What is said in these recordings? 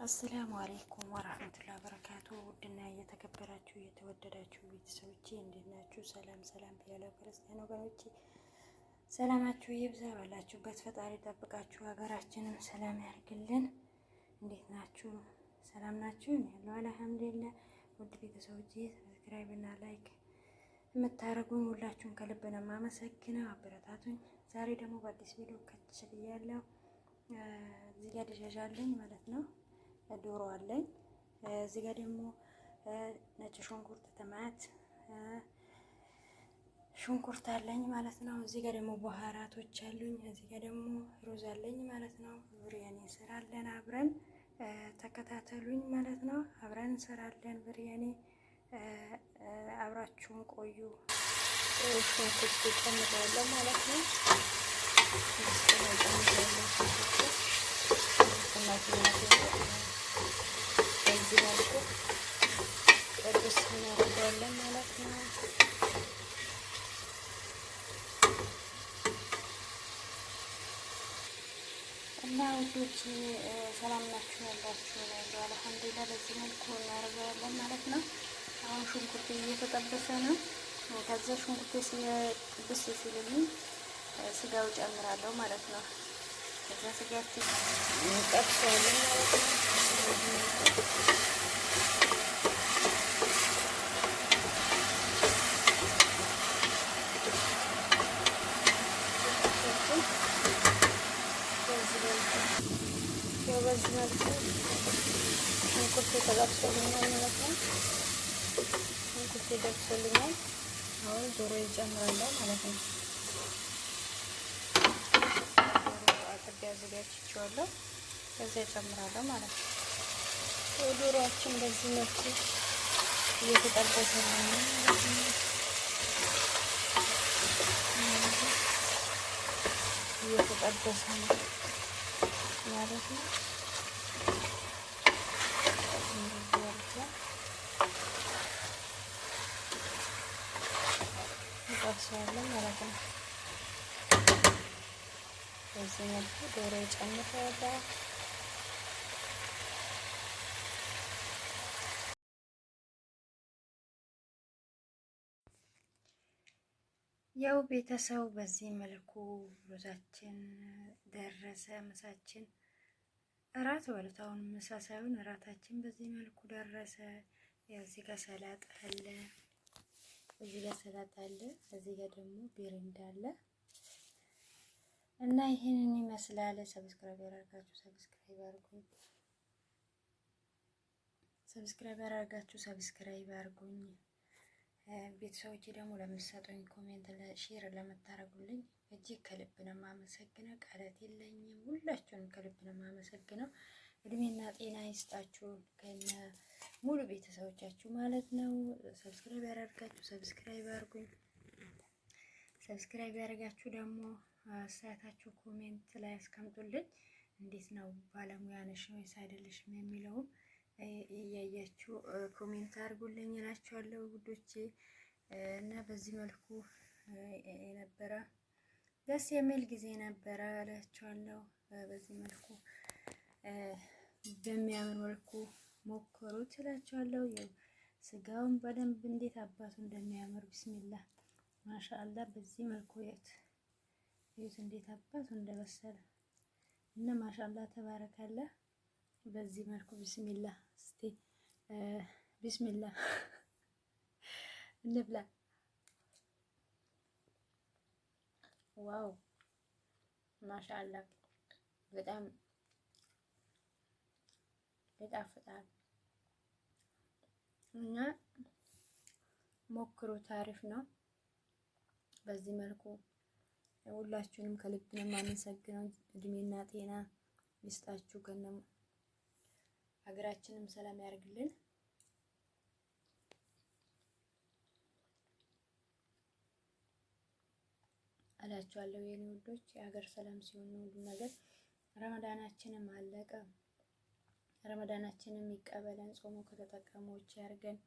السلام عليكم ورحمة الله وبركاته። ውድና እየተከበራችሁ እየተወደዳችሁ ቤተሰቦቼ እንዴት ናችሁ? ሰላም ሰላም ብያለሁ። ክርስቲያን ወገኖቼ ሰላማችሁ ይብዛ፣ ባላችሁበት ፈጣሪ ጠብቃችሁ ሀገራችንም ሰላም ያርግልን። እንዴት ናችሁ? ሰላም ናችሁ? ያለው الحمد لله። ውድ ቤተሰቦቼ subscribe እና like የምታደርጉኝ ሁላችሁን ከልብ ነው የማመሰግነው። አበረታቱኝ። ዛሬ ደግሞ በአዲስ ቪዲዮ ከች ብያለሁ። እዚህ ጋር دجاج አለኝ ማለት ነው፣ ዶሮ አለኝ። እዚህ ጋር ደግሞ ነጭ ሽንኩርት፣ ትማት፣ ሽንኩርት አለኝ ማለት ነው። እዚህ ጋር ደግሞ بهارات ኦች አሉኝ። እዚህ ጋር ደግሞ ሩዝ አለኝ ማለት ነው። ብሪያኒ እንሰራለን አብረን ተከታተሉኝ ማለት ነው። አብረን እንሰራለን ብሪያኒ። አብራችሁን ቆዩ። ሽንኩርት ጨምሬያለሁ ማለት ነው። ሽንኩርትና ቲማቲም በዚህ መልኩ ጥብስ እናደርገዋለን ማለት ነው። እና ውዶች ሰላም ናችሁ ያላችሁ ያለው الحمد لله። በዚህ መልኩ እናደርገዋለን ማለት ነው። አሁን ሽንኩርት እየተጠበሰ ነው። ከዛ ሽንኩርት ጥብስ ሲልልኝ ስጋው ጨምራለሁ ማለት ነው። ከዛ ስጋችን እንጠብሰዋለን ማለት ነው። በዚህ መልኩ ሽንኩርት ተጠብሶልኛል ማለት ነው። ሽንኩርት ደርሶልኛል። አሁን ዶሮ ይጨምራለሁ ማለት ነው። ዶሮ አጥቤ አዘጋጅቼዋለሁ። ከዚያ እጨምራለሁ ማለት ነው። ዶሮአችን በዚህ መልኩ እየተጠበሰልን ነው ማለት ነው። እየተጠበሰ ነው ማለት ነው። እንደዚህ አድርጌ እንጠብሰዋለን ማለት ነው። በዚህ መልኩ ዶሮ ጨምሬያለሁ። ያው ቤተሰብ በዚህ መልኩ ሩዛችን ደረሰ። ምሳችን እራት በሉት። አሁን ምሳ ሳይሆን እራታችን በዚህ መልኩ ደረሰ። ያው እዚህ ጋር ሰላጣ አለ፣ እዚህ ጋር ሰላጣ አለ፣ እዚህ ጋር ደግሞ ቢሪንዳ አለ እና ይህንን ይመስላል። subscribe ያላደረጋችሁ subscribe አድርጉኝ። subscribe ያላደረጋችሁ subscribe አድርጉኝ። ቤተሰቦቼ ደግሞ ለምትሰጡኝ comment፣ share ለምታደርጉልኝ እጅግ ከልብ ነው የማመሰግነው። ቃላት የለኝም። ሁላችሁንም ከልብ ነው የማመሰግነው። እድሜና ጤና ይስጣችሁ ከነ ሙሉ ቤተሰቦቻችሁ ማለት ነው። subscribe ያላደረጋችሁ subscribe አድርጉኝ። subscribe ያደረጋችሁ ደግሞ አስተያየታችሁ comment ላይ አስቀምጡልኝ። እንዴት ነው ባለሙያ ነሽ ወይስ አይደለሽም የሚለውም እያያችሁ comment አድርጉልኝ እላችኋለሁ ውዶቼ። እና በዚህ መልኩ የነበረ ደስ የሚል ጊዜ ነበረ እላችኋለሁ። በዚህ መልኩ በሚያምር መልኩ ሞክሩት እላችኋለሁ። ስጋውን በደንብ እንዴት አባቱ እንደሚያምር بسم الله ما شاء الله። በዚህ መልኩ የት የት እንዴት አባቱ እንደበሰለ እና ما شاء الله تبارك الله። በዚህ መልኩ بسم الله እስቲ بسم الله እንብላ። wow ما شاء الله በጣም ይጣፍጣል እና ሞክሩት፣ አሪፍ ነው። በዚህ መልኩ ሁላችሁንም ከልብ ነው የማመሰግነው። እድሜና ጤና ይስጣችሁ። ከነ ሀገራችንም ሰላም ያደርግልን። እላችኋለሁ የኔ ውዶች፣ የሀገር ሰላም ሲሆን ነው ሁሉም ነገር። ረመዳናችንም አለቀ። ረመዳናችንም ይቀበለን፣ ጾሙ ከተጠቀሞች ያርገን፣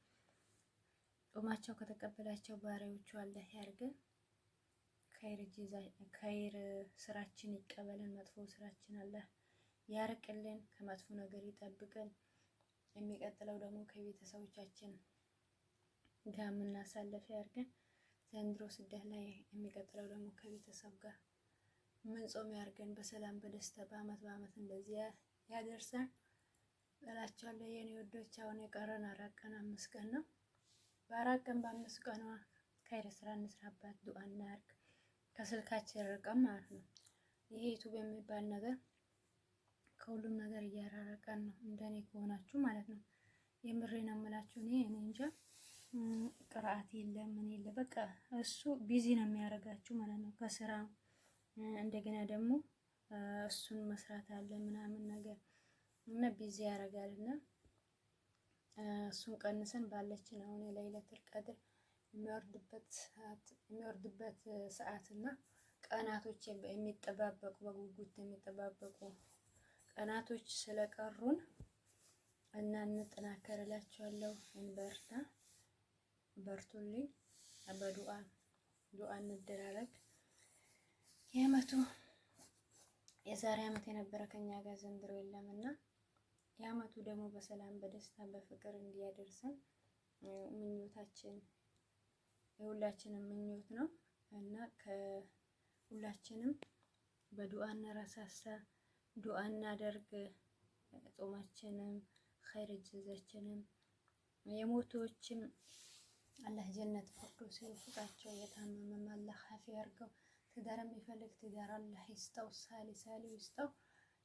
ጾማቸው ከተቀበላቸው ባሪያዎቹ አላህ ያርገን። ከይር ስራችን ይቀበለን፣ መጥፎ ስራችን አላህ ያርቅልን፣ ከመጥፎ ነገር ይጠብቅን። የሚቀጥለው ደግሞ ከቤተሰቦቻችን ጋር የምናሳልፍ ያርገን። ዘንድሮ ስደት ላይ የሚቀጥለው ደግሞ ከቤተሰብ ጋር ምን ጾም ያርገን። በሰላም በደስታ በአመት በአመት እንደዚህ ያደርሰን እላቸዋለሁ። የኔ ወዶች አሁን የቀረን 4 ቀን 5 ቀን ነው። በ4 ቀን በ5 ቀኗ ኸይር ስራ እንስራባት፣ ዱአ እናርግ፣ ከስልካችን ርቀን ማለት ነው። ይሄ ዩቱብ የሚባል ነገር ከሁሉም ነገር እያራረቀን ነው፣ እንደኔ ከሆናችሁ ማለት ነው። የምሬ ነው የምላችሁ። እኔ እንጃ ቅርአት የለም ምን የለ፣ በቃ እሱ busy ነው የሚያደርጋችሁ ማለት ነው ከስራ እንደገና ደግሞ እሱን መስራት አለ ምናምን ነገር እና busy ያደርጋል እና እሱን ቀንሰን ባለችን አሁን የለይለቱል ቀድር የሚወርድበት ሰዓት እና ቀናቶች የሚጠባበቁ በጉጉት የሚጠባበቁ ቀናቶች ስለቀሩን እና እንጠናከር እላችኋለሁ። እንበርታ፣ በርቱልኝ። በዱአ ዱአ እንደራረግ። የአመቱ የዛሬ አመት የነበረ ከኛ ጋር ዘንድሮ የለም እና የአመቱ ደግሞ በሰላም በደስታ በፍቅር እንዲያደርሰን ምኞታችን የሁላችንም ምኞት ነው እና ከሁላችንም በዱአ እንረሳሳ፣ ዱአ እናደርግ። ጾማችንም ኸይር ጀዛችንም የሞቶችም አላህ ጀነት ፊርደውስ ይወፍቃቸው። የታመመም አላህ ዓፊያ ያርገው። ትዳር የሚፈልግ ትዳር አላህ ይስጠው፣ ሳሊ ሳሊ ይስጠው።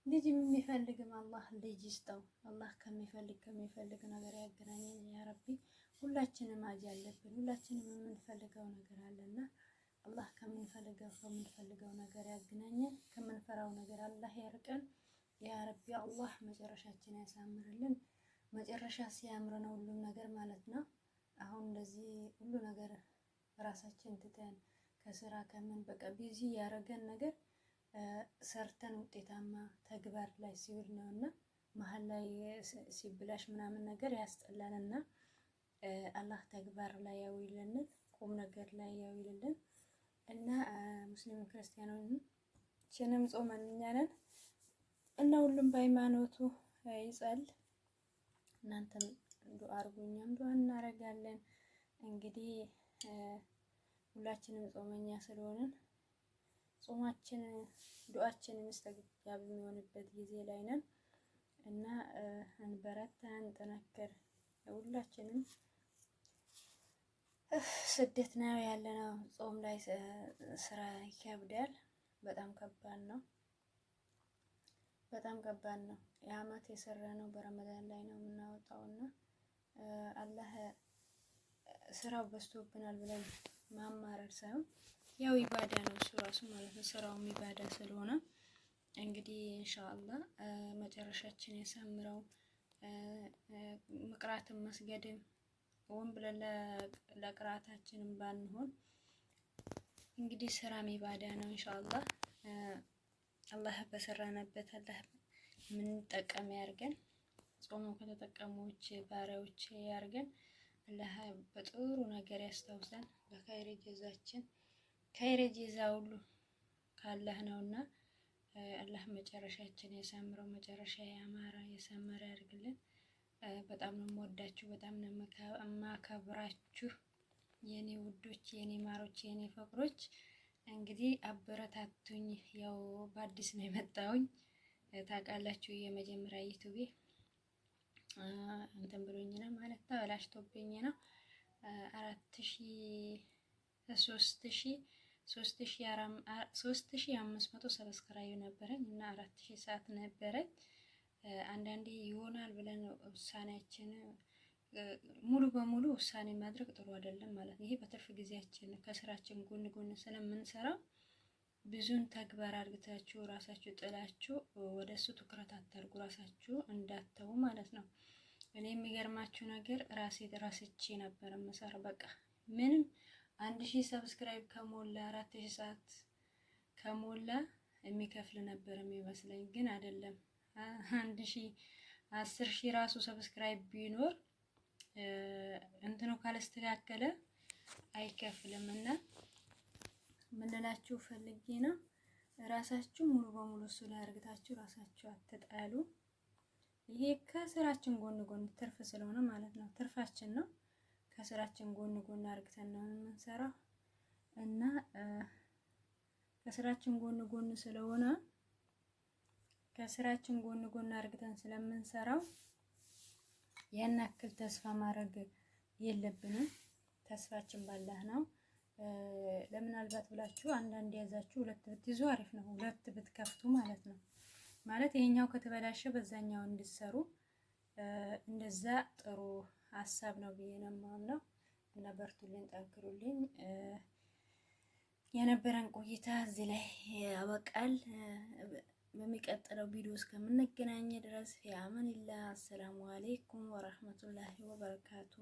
ልጅ የሚፈልግም አላህ ልጅ ይስጠው። አላህ ከሚፈልግ ከሚፈልግ ነገር ያገናኘን ያ ረቢ። ሁላችንም አጅ አለብን። ሁላችንም የምንፈልገው ነገር አለና አላህ ከምንፈልገው ከምንፈልገው ነገር ያገናኘን፣ ከምንፈራው ነገር አላህ ያርቀን። ያ ረቢ አላህ መጨረሻችን ያሳምርልን። መጨረሻ ሲያምር ነው ሁሉም ነገር ማለት ነው። አሁን እንደዚህ ሁሉ ነገር ራሳችን ትተን ከስራ ከምን በቃ busy ያደረገን ነገር ሰርተን ውጤታማ ተግባር ላይ ሲውል ነው እና መሀል ላይ ሲብላሽ ምናምን ነገር ያስጠላል እና አላህ ተግባር ላይ ያውልልን፣ ቁም ነገር ላይ ያውልልን እና ሙስሊም ክርስቲያኖችንም ጾመኛ ነን እና ሁሉም በሃይማኖቱ ይጸል። እናንተም ዱአ አድርጉ፣ እኛም ዱአ እናደርጋለን። እንግዲህ ሁላችንም ጾመኛ ስለሆንን ጾማችን ዱአችን ሙስተጃብ የሚሆንበት ጊዜ ላይ ነን እና እንበረታ፣ እንጠናከር። ሁላችንም ስደት ነው ያለነው። ጾም ላይ ስራ ይከብዳል። በጣም ከባድ ነው። በጣም ከባድ ነው። የአመት የሰራ ነው በረመዳን ላይ ነው የምናወጣው እና አላህ ስራው በዝቶብናል ብለን ማማረር ሳይሆን ያው ኢባዳ ነው እሱ ራሱ ማለት ነው። ስራውም ኢባዳ ስለሆነ እንግዲህ ኢንሻአላህ መጨረሻችን ያሳምረው። መቅራትም መስገድም ሆን ብለን ለቅራታችንም ባንሆን እንግዲህ ስራም ኢባዳ ነው። ኢንሻአላህ አላህ በሰራንበት አላህ የምንጠቀም ያርገን። ጾሙ ከተጠቀሙች ባሪያዎች ያርገን። አላህ በጥሩ ነገር ያስታውሰን። በኸይር ጀዛችን ከይር ጀዛ ሁሉ ካላህ ነውና አላህ መጨረሻችን የሰምረው መጨረሻ ያማረ የሰመረ ያድርግልን። በጣም ነው የምወዳችሁ፣ በጣም ነው የማከብራችሁ የኔ ውዶች፣ የኔ ማሮች፣ የኔ ፍቅሮች። እንግዲህ አበረታቱኝ። ያው በአዲስ ነው የመጣሁኝ ታውቃላችሁ። የመጀመሪያ ዩቱቤ እንትን ብሎኝ ነው ማለት ተበላሽቶብኝ ነው 4000 3000 3500 subscribe ነበረኝ እና 4000 ሰዓት ነበረኝ። አንዳንዴ ይሆናል ብለን ውሳኔያችን ሙሉ በሙሉ ውሳኔ ማድረግ ጥሩ አይደለም ማለት ነው። ይሄ በትርፍ ጊዜያችን ከስራችን ጎን ጎን ስለምንሰራ ብዙን ተግባር አድርግታችሁ ራሳችሁ ጥላችሁ ወደ እሱ ትኩረት አታርጉ፣ ራሳችሁ እንዳተው ማለት ነው። እኔ የሚገርማችሁ ነገር ራሴ ራስቼ ነበር የምሰራው። በቃ ምንም 1000 subscribe ከሞላ 4000 ሰዓት ከሞላ የሚከፍል ነበር የሚመስለኝ፣ ግን አይደለም። 1000 10,000 ራሱ subscribe ቢኖር እንትኑ ካላስተካከለ አይከፍልም። እና ምን ልላችሁ ፈልጌ ነው፣ ራሳችሁ ሙሉ በሙሉ እሱ ላይ አርግታችሁ ራሳችሁ አትጣሉ። ይሄ ከስራችን ጎን ጎን ትርፍ ስለሆነ ማለት ነው፣ ትርፋችን ነው። ከስራችን ጎን ጎን አርግተን ነው የምንሰራው እና ከስራችን ጎን ጎን ስለሆነ ከስራችን ጎን ጎን አርግተን ስለምንሰራው ያን ያክል ተስፋ ማድረግ የለብንም። ተስፋችን ባላህ ነው። ለምናልባት ብላችሁ አንዳንድ ያዛችሁ ሁለት ብትይዙ አሪፍ ነው። ሁለት ብትከፍቱ ማለት ነው። ማለት ይሄኛው ከተበላሸ በዛኛው እንድትሰሩ እንደዛ ጥሩ ሀሳብ ነው ብዬ ነው የማምነው። እና በርቱልኝ፣ ጠንክሩልኝ። የነበረን ቆይታ እዚህ ላይ ያበቃል። በሚቀጥለው ቪዲዮ እስከምንገናኝ ድረስ ፊ አማኒላህ። አሰላሙ አሌይኩም ወረህመቱላሂ ወበረካቱ።